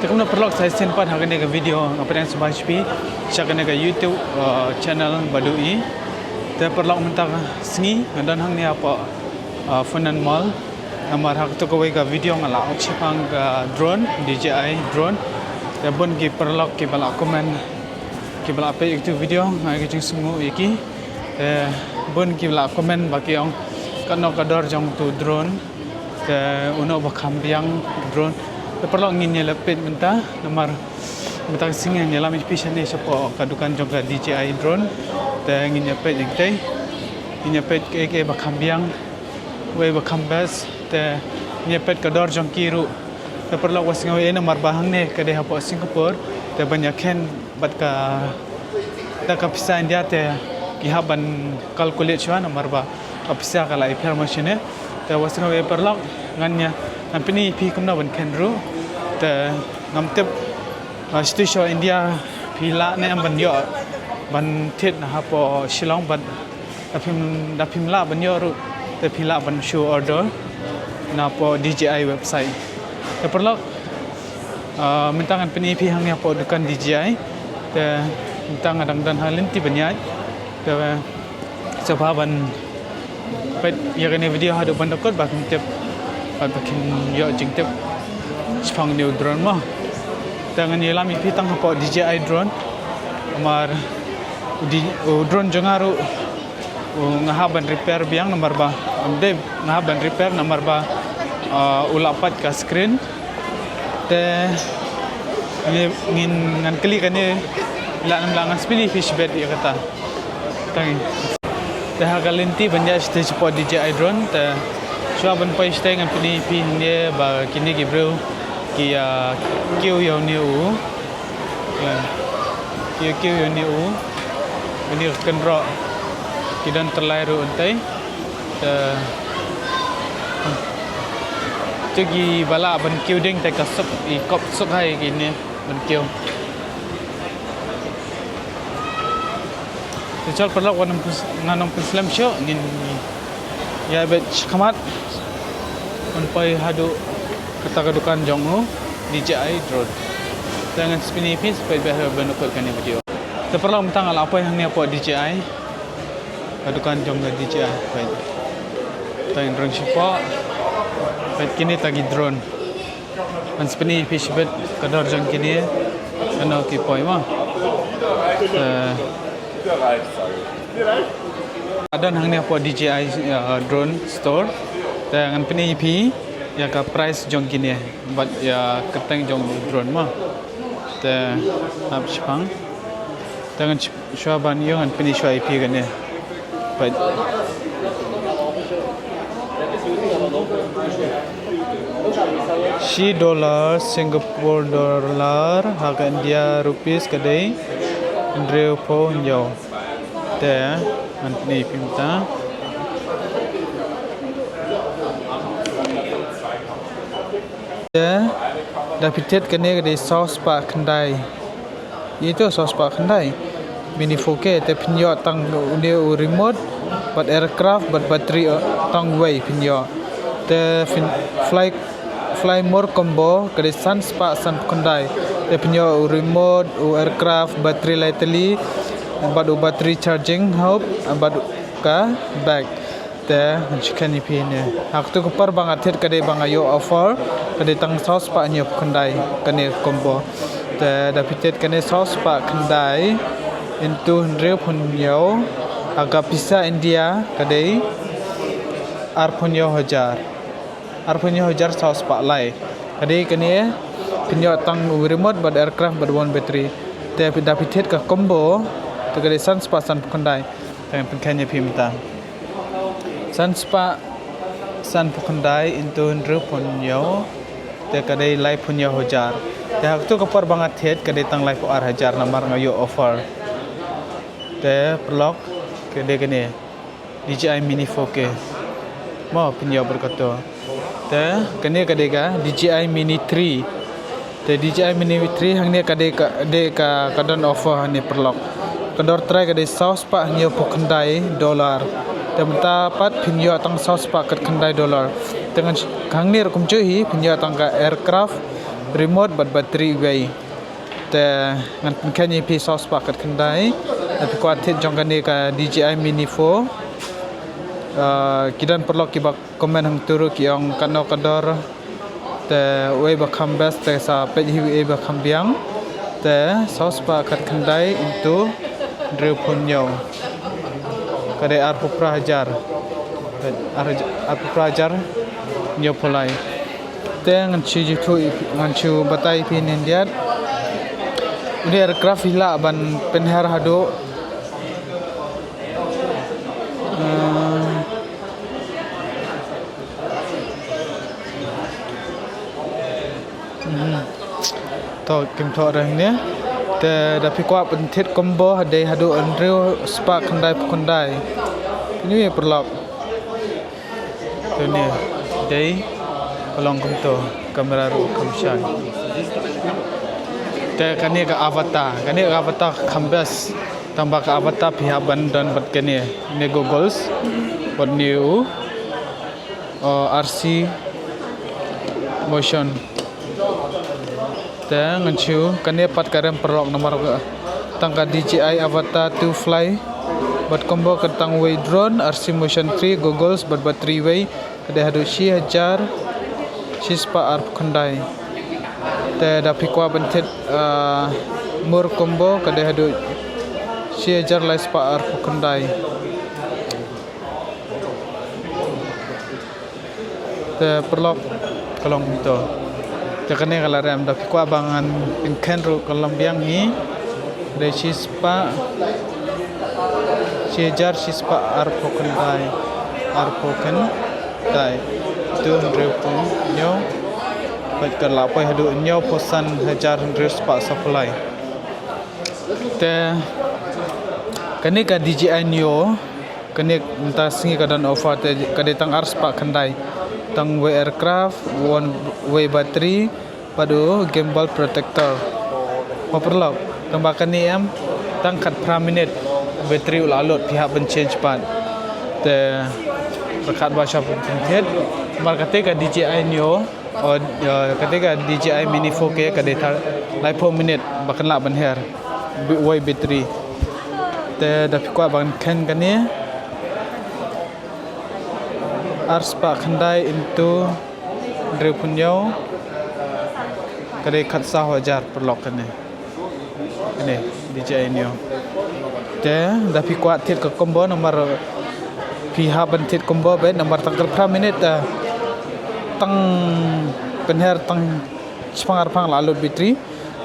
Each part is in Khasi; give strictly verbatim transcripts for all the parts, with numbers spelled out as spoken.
Te kumno paralok, sa shisien pat ha kane ka video nga pdiang sngewbha ïa phi sha kane ka YouTube, uh, channel Baduh i. Te paralok, mynta ka sngi nga don hangne hapoh, uh, Funan Mall. Namar ha kato kawei ka video nga la ong shaphang ka drone, D J I drone. Te bun ki paralok kiba la comment, kiba la peit ïa kito video, nga ai ka jingsngewnguh ïa ki. Te bun ki la comment ba ki ong, katno ka dor jong uto u drone. Te uno ba kham biang drone. Te paralok, ngin ïa leit peit mynta, namar mynta ka sngi ngin ïalam ïa phi shane shapoh ka dukan jong ka D J I drone. Te ngin ïa peit ïa kitei. Ngin ïa peit kaei kaei ba kham biang, wei ba kham best. Te ngin ïa peit ka dor jong ki ruh. Te paralok, wat sngew ei, namar ba hangne ka dei hapoh Singapore. Te ban ïa khein bad ka, da ka pisa India te ki hap ban calculate shuwa, namar ba ka pisa ka la ïapher ma shane. Te wat sngew ei paralok, ngan ïa, ngan pyni ïa phi kumno ban khein ruh. Te ngam tip, uh, shiti sha India phi lah ne em ban ïoh, ban thied na hapoh Shillong, bad da phim, da phim lah ban ïoh ruh, te phi lah ban shu order na hapoh D J I website. Te paralok, ah, mynta ngan pyni ïa phi hangne hapoh dukan D J I. Te mynta nga dang don ha lynti ban ïaid. Te sngewbha ban peit ïa kane video haduh ban da kut ba kin tip, ba kin ïoh jingtip shaphang une u drone mo. Te ngan ïalam ïa phi tang hapoh D J I drone. Namar u di-, u drone jong nga ruh, u, nga hap ban repair biang namar ba, ym dei nga hap ban repair namar ba, uh, u la pait ka screen. Te ngin, ngin, ngan kylli kane, lah ne em lah, ngan pyni ïa phi shibit ïa kata. Tang. Te ha ka lynti ban ïaid shatei shapoh D J I drone, te shuwa ban poi shatei ngan pyni ïa phi hangne ba kine ki briew ki, ah, kiew ïa une u. Ïa. Kiew, kiew ïa une u. Une u kynroh. Ki don tyllai ruh hangtei. Te, to kiba lah ban kiew ding te ka suk, i kop suk ha ïa kine ban kiew. Te chal paralok, wat nang pyn-, ngan ym pynslem shuh, ngin ïa beit shakhmat. Ngan poi haduh kata ka dukan jong u D J I drone. Te ngan pyni ïa phi, sa peit beit haduh ban da kut kane video. Te paralok, mynta nga la poi hangne hapoh D J I. Ka dukan jong ka D J I. Peit. Te ngin rung shapoh. Peit, kine kita ki drone. Ngan pyni ïa phi shibit ka dor jong kine, kano ki poi mo. Eh, nga don hangne hapoh D J I, eh, drone store. Te ngan pyni ïa phi ïa ka price jong kine bad ïa ka kyrteng jong u drone mo. Te hap shaphang. Te ngan shuwa ban ïoh ngan pyni shuwa ïa phi kane. Peit. Shi dollar, Singapore dollar, ha ka India rupees ka dei hynriewphew hynñiew. Te ngan pyni ïa phi mynta. Te da phi thied kane ka dei saw spah khyndai. Ito saw spah khyndai. Mini four K, te phin ïoh tang une u remote bad aircraft bad battery, eh, tang uwei phin ïoh. Te phin fly, fly more combo ka dei san spah sanphew khyndai. Te phin ïoh u remote, u aircraft, battery lai tylli bad u battery charging hub bad ka bag. Te ngan shu khein ïa phi ne. Ha kato ka por ba nga thied ka dei ba nga ïoh offer, ka dei tang saw spah hynñiewphew khyndai kane ka combo. Te da phi thied kane saw spah khyndai into hynriewphew hynñiew, ha ka pisa India ka dei arphew hynñiew hajar. Arphew hynñiew hajar saw spah lai. Ka dei kane, phin ïoh tang u remote bad aircraft bad one battery. Te da phi thied ka combo, te ka dei san spah sanphew khyndai. Te ngan pynkhein ïa phi mynta. San spah sanphew khyndai into hynriewphew hynñiew, te ka dei laiphew hynñiew hajar. Te ha kato ka por ba nga thied ka dei tang laiphew ar hajar namar nga ïoh offer. Te paralok, ka dei kane D J I Mini four K. Mo, phin ïoh bad kato. Te kane ka dei ka D J I Mini three. Te D J I Mini three hangne ka dei ka, dei ka, ka don offer hangne paralok. Ka dor trai ka dei saw spah hynñiewphew khyndai dollar. Te mynta pat phin ïoh tang saw spah khatkhyndai dollar. Te ngan sh-, hangne ruh kumjuh hi phin ïoh tang ka aircraft remote bad battery wei. Te ngan pynkheiñ ïa phi saw spah khatkhyndai. Te phi kwah thied jong kane ka D J I Mini four. Ah, ki don paralok kiba comment hangto ruh ki ong kano ka dor. Te wei ba kham best te sa peit hi wei ba kham biang. Te saw spah khatkhyndai into hynriewphew hynñiew. Ka dei arphew phra hajar. Ar-, arphew phra hajar hynñiewphew lai. Te ngan shu ïathuh, ngan shu batai ïa phi hangne. Une aircraft i lah ban pynher haduh, eh, mhm. To, kim thoh rang ne. Te da phi kwah ban thied combo ha dei haduh hynriew spah khyndaiphew khyndai. Phi ïohi paralok. Te une dei ka long kumto, camera ruh kham shai. Te kane ka avatar, kane ka avatar kham best. Tang ba ka avatar phi hap ban don bad kane, ne goggles, bad ne u, uh, R C motion. Te ngan shu, kane pat ka rem paralok namar ka tang ka D J I avatar two fly. Bad combo ka tang wei drone, R C motion three, goggles, bad battery wei. Ka dei haduh shi hajar shi spah arphew khyndai. Te da phi kwah ban thied, ah, more combo ka dei haduh shi hajar lai spah arphew khyndai. Te paralok ka long kumto. Te kane ka la rem, da phi kwah ba ngan pynkheiñ ruh ka long biang hi. Dei shi spah, shi hajar shi spah arphew khyndai, arphew khyndai. Tu hynriewphew hynñiew. Bad ka la poi haduh hynñiewphew san hajar hynriew spah sawphew lai. Te kane ka D J I Neo, kane mynta sngi ka don offer te ka dei tang ar spah khyndai. Tang wei aircraft, one wei battery, bad u gimbal protector. Mo paralok, tang ba kane em, tang khatphra minit battery u la load phi hap ban change pat. Te pyrkhat ba shah pynthied, namar kata ka D J I Neo, o, eh, kata ka D J I Mini four K ka dei tang laiphew minit ba kan lah ban her. Bi-, wei battery. Te da phi kwah ban kheiñ kane. Ar spah khyndai into hynriewphew hynñiew. Ka dei khatsaw hajar paralok kane. Kane, D J I Neo. Te, da phi kwah thied ka combo namar phi hap ban thied combo beit namar tang khatphra minit, eh, tang pynher tang shipang arphew la load battery.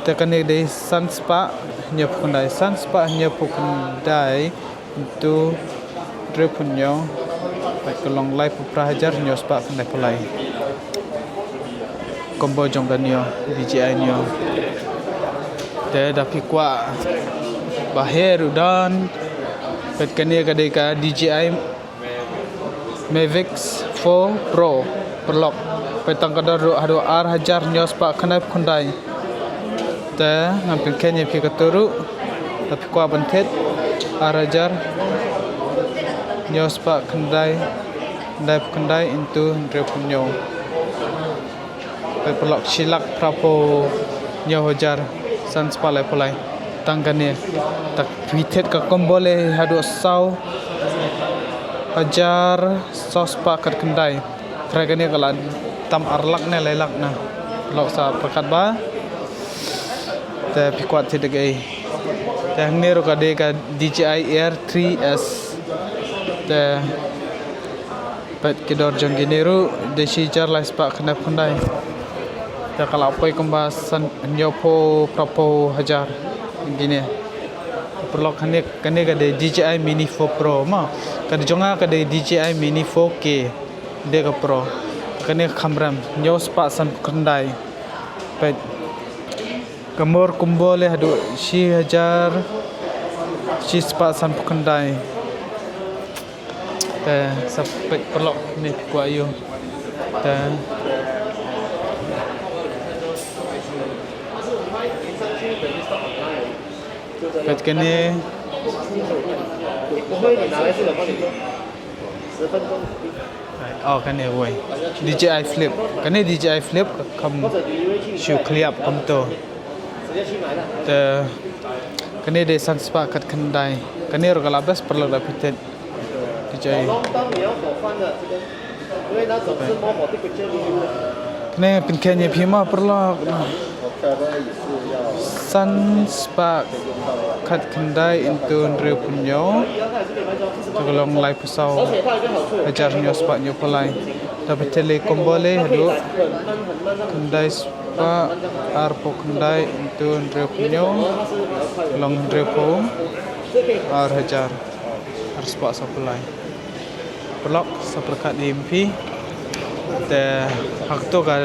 Te kane dei san spah hynñiewphew khyndai, san spah hynñiewphew khyndai. Into hynriewphew hynñiew, bad ka long laiphew phra hajar hynñiew spah khyndaiphew lai. Combo jong ka Neo, D J I Neo. Te da phi kwah ba her u don, bad kane ka dei ka D J I Mavic four Pro paralok. Bad tang ka dor ruh haduh ar hajar hynñiew spah khyndaiphew khyndai. Te ngan pynkheiñ ïa phi kato ruh. Da phi kwah ban thied, ar hajar hynñiew spah khyndai, khyndaiphew khyndai into hynriewphew hynñiew. Bad paralok, shi lak phraphew hynñiew hajar san spah laiphew lai. Tang kane. Te phi thied ka combo lei haduh saw hajar saw spah khatkhyndai. Trai kane ka la tam ar lak ne lai lak na. Lok sa pyrkhat ba. Te phi kwah thied da kaei. Te hangne ruh ka dei ka D J I Air three S. Te peit ki dor jong kine ruh, dei shi hajar lai spah khyndai phew khyndai. Te ka la poi kumba san hynñiewphew phraphew hajar kine. Paralok, kane, kane ka dei D J I Mini four Pro mo. Ka dei jong nga ka dei D J I Mini four K. Dei ka Pro. Kane ka kham rem, hynñiew spah sanphew khyndai. Peit. Ka mor kumba leh haduh shi hajar shi spah sanphew khyndai. Te sa peit paralok, ne phi kwah ïoh. Te peit kane. Oh, kane wei. D J I Flip. Kane D J I Flip kam shu khliap kumto. Te kane dei san spah khatkhyndai. Kane ruh ka la best paralok da phi thied. D J I. Kane pynkheiñ ïa phi ma paralok. San spah khatkhyndai into hynriewphew hynñiew. Te ka long laiphew saw hajar hynñiew spah hynñiewphew lai. Da phi thied lei combo lei haduh khyndai spah arphew khyndai into hynriewphew hynñiew. Ka long hynriewphew ar hajar ar spah sawphew lai. Paralok, sa pyrkhat ïa phi. Te ha kato ka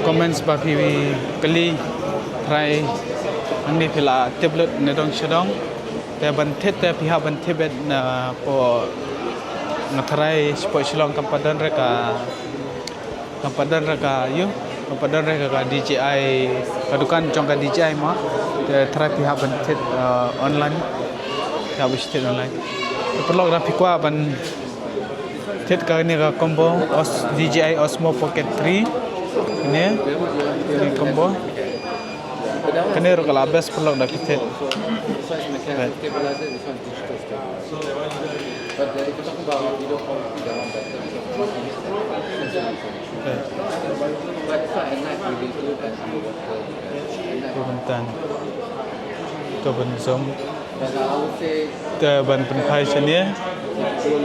comments ba phi kylli, trai hangne phi la tip lut na dong sha dong. Te ban thied te phi hap ban thied beit na pdeng, nga trai shapoh Shillong kam pat don re ka Kam pat don re ka, ïoh, kam pat don re ka, ka D J I, ka dukan jong ka D J I ma. Te trai phi hap ban thied, uh, online. Phi hap ban thied online. Te paralok, da phi kwah ban thied kane ka combo Os-, D J I Osmo Pocket three. Kane, kane combo. Kane ruh ka la best paralok, da phi thied. Right. To ban tan. To ban zoom. To ban pynphai shane.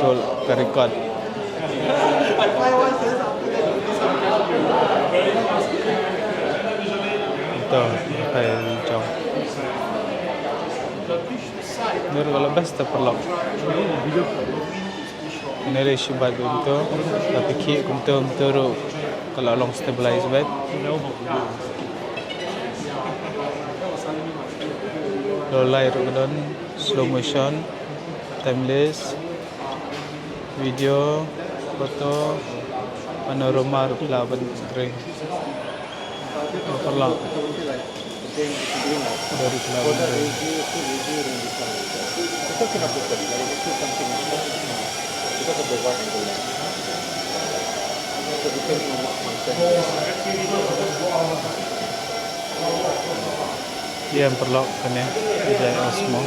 To ka record. To pynphai jong. Nir kalau best paralok. Nere shi bad kumto, tapi ki kumto kumto ruh ka la long stabilize bad. Lo lai ruh don slow motion, timelapse, video, photo, panorama ruh la ban ring. Paralok. Dari Kelawan dari. Ïa, paralok, kane D J I Osmo.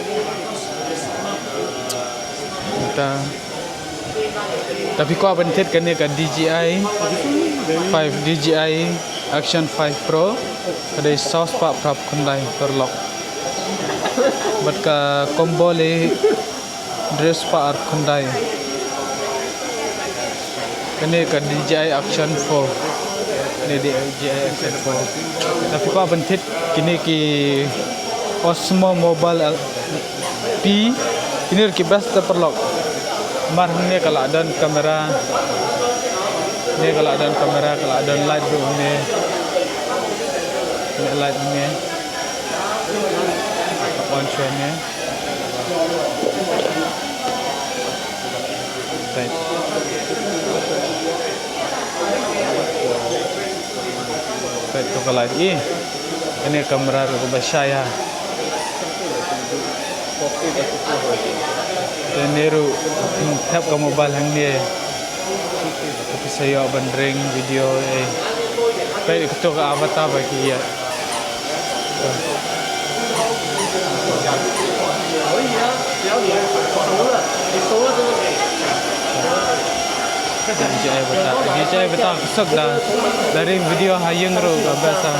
Kita Tapi ko ban thied kane ka D J I five, D J I Action five Pro, ka dei saw spah phra phew khyndai, paralok. Bad ka combo lei hynriew spah ar phew khyndai. Kane ka D J I Action four. Kane D J I Action four. Tapi ko ban thied kine ki Osmo Mobile L P, kine ki best, paralok. Mar hangne ka la don camera. Ne ka la don camera, ka la don light ruh hangne. Ne light hangne. On shuwa hangne. Right. Peit to ka light, ï. Kane ka camera ruh kaba shai ha. Kane ruh, hmm, thep ka mobile hangne. Ka phi sa ïoh ban ring video, eh. Peit kato ka avatar ba ki ïa. D J I bata, D J I bata, ksuk da, da ring video ha ïing ruh ka best ha.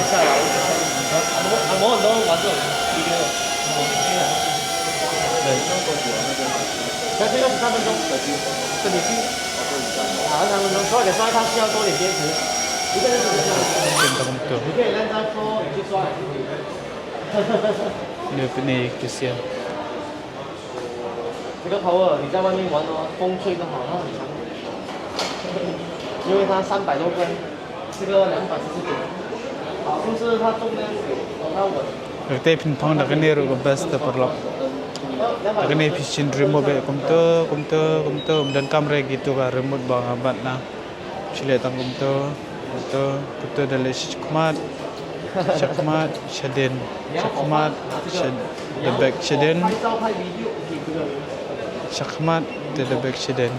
Kin ta kumtu. Ni pini kisian. 这个 power 你在外面玩哦，风吹得好，它很强。因为它三百多克，这个两百四十九。好，就是它重量有，它稳。 Ka tei pynphang da kane ruh ka best, paralok. Da kane phi shin remote beit kumto, kumto, kumto. Ym donkam re kito ka remote ba nga bat na. Phi leh tang kumto, kumto, kumto da leh shakhmat, shakhmat, shadien, shakhmat, shad-, da back shadien, shakhmat, da, da back shadien.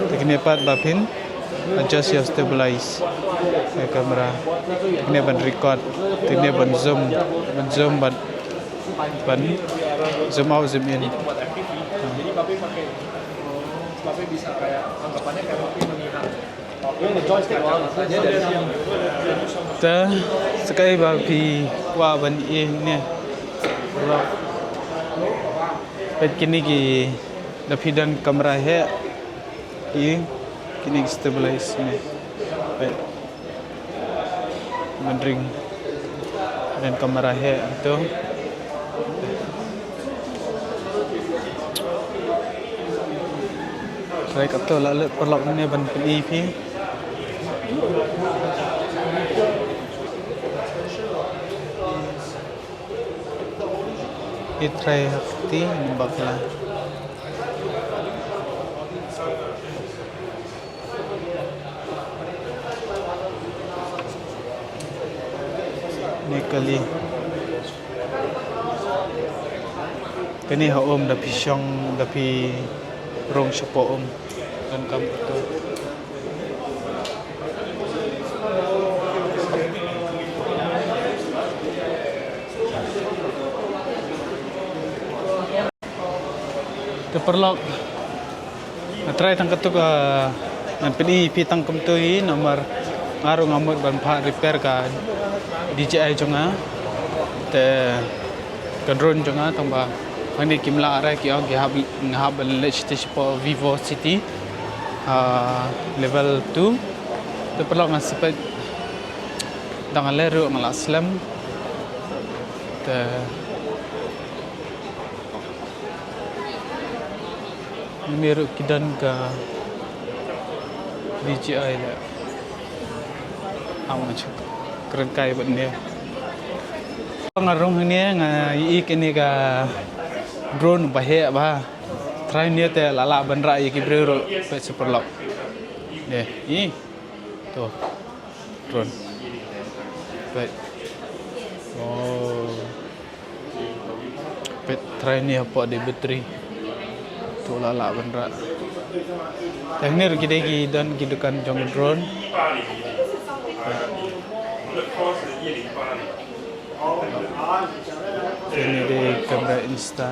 Te kine pat ba phin adjust ïa stabilize ïa camera. Te kine ban record, te kine ban zoom, ban zoom, ban, ban zoom out, zoom in. Te sa kaei ba phi kwah ban ïohi ne. Peit kine ki, da phi don camera heh, ki, kine ki stabilize ne. Peit. Ban ring. Don camera heh to. Try katto lah leh paralok ne ban pyni phi. Ïa try ha kti bakla. Ne kali. Kane ha um, da phi shong, da phi rung shapoh um. Donkam to. Te paralok, nga try tang katto ka, ngan pyni phi tang kumto hi, namar nga ruh nga mut ban phah repair ka D J I jong nga. Te ka drone jong nga, tang ba hangne kim lah re ki ong, ki hap, nga hap ban leit shatei shapoh Vivo City, ah, level two. Te paralok, nga sa peit, tang ale ruh nga la slem. Te Ngi ruh ki don ka D J I le. Am nga shu kren kai bad ne. Nga rung hangne nga ïohi kane ka drone ba heh bha. Try ne te la lah ban rah ïa ki briew ruh, peit sa paralok. Ne, i. To. Drone. Peit. Oh. Peit, try ne hapoh de battery. To la lah ban rah. Te hangne ruh ki dei ki don ki dukan jong drone. Kane dei camera Insta.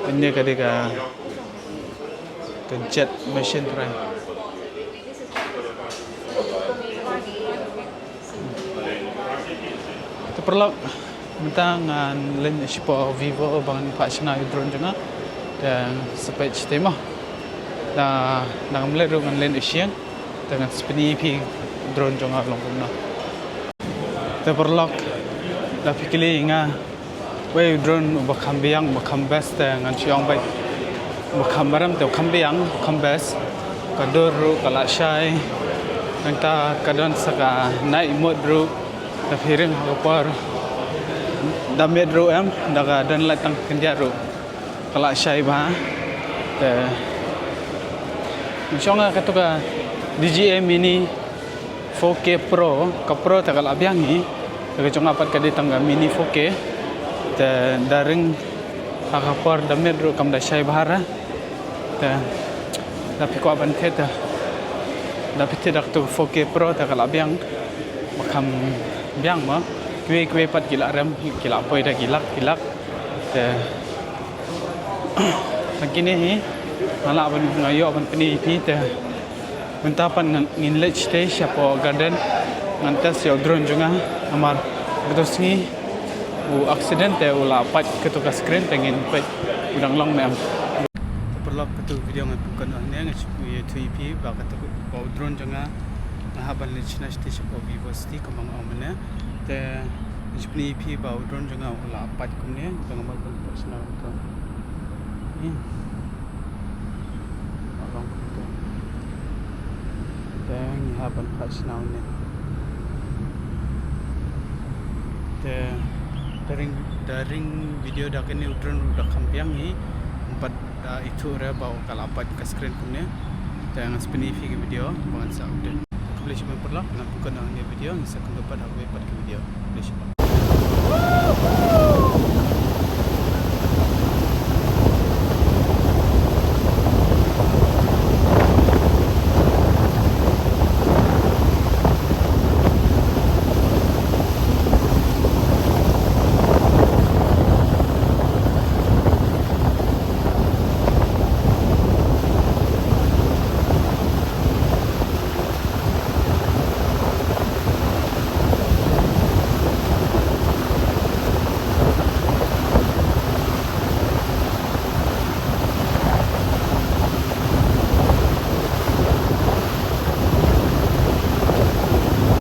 Kane ka dei ka, ka jet machine, try. Te paralok, mynta ngan leit shapoh Vivo ba ngan phah shna ïa u drone jong nga. Te sa peit shatei mo. Da, da ngam leit ruh ngan leit sha shnong. Te ngan sa pyni ïa phi drone jong nga long kumno. Te paralok, da phi kylli ïa nga, wei u drone uba kham biang, uba kham best, te ngan shu ong beit, uba kham marem te u kham biang, u kham best. Ka dur ruh ka la shai. Nangta ka don sa ka night mode ruh. Da phi ring ha ka por da miet ruh em, da ka don light tang khyndiat ruh, ka la shai bha. Te ngan shu ong nga, kato ka D J I Mini four K Pro, ka Pro te ka la biang hi. Te ka jong nga pat ka dei tang ka Mini four K. Te da ring ha ka por da miet ruh kam da shai bha re. Te da phi kwah ban thied te, da phi thied da kato four K Pro te ka la biang. Ba kham biang mo. Kiwei kiwei pat ki la rem, ki la poi da ki lak ki lak. Te, ha kine hi nga lah ban, nga ïoh ban pyni ïa phi te. Mynta pat ngan, ngin leit shatei shapoh garden, ngan test ïa u drone jong nga. Namar kato sngi u accident te u la pait kato ka screen, te ngin peit u dang long ne em. Te paralok, kato video ngan pynkut noh hangne. Nga shu ïathuh ïa phi ba kato, ba u drone jong nga, nga hap ban leit shna shatei shapoh Vivo City kumba nga ong mynne. Te ngan shu pyni ïa phi ba u drone jong nga u la pait kumne, te nga mut ban phah shna ïa u drone. Hmm. Ka long kumto. Te ngi hap ban phah shna une. Te da ring, da ring video da kane u drone ruh da kham biang hi. Bad da ithuh re ba u ka la pait ka screen kumne. Te ngan sa pyni ïa phi ka video ba ngan sa update. Khublei shibun paralok, ngan pynkut noh hangne video, ngin sa kynduh pat ha kawei pat ka video. Khublei shibun.